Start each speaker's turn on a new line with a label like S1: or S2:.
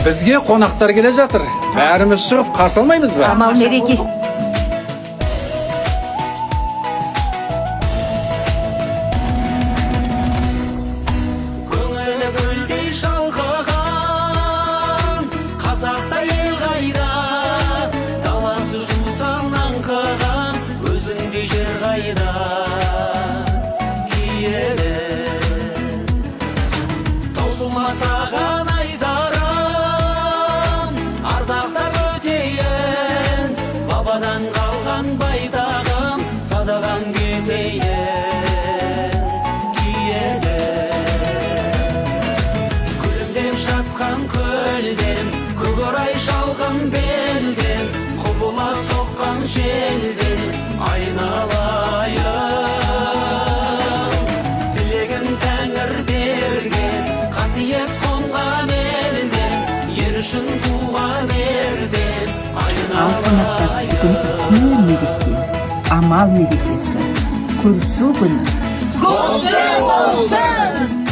S1: Бізге қонақтар келе жатыр. Бәріміз шығып қарсы алмаймыз ба?
S2: Амал мерекесі.
S3: Көңілі гүлдей шалқыған қазақта ел қайда? Даласы жусан аңқыған өзіңдей жер қайда? Киелі таусылмас аған айтарым, ардақтап өтейін бабадан қалған байтағым, садағаң кетейін. Киелі күлімдеп жатқан көлден, көкорай шалғын белден, құбыла соққан желден айналайын. Тілегін тәңір берген, қасиет қонған елден, ер үшін туған ерден
S2: Ал қонақтар,
S3: айналайын.
S2: Бүгін үлкен мереке, Амал мерекесі, көрісу күні.
S4: Құтты болсын!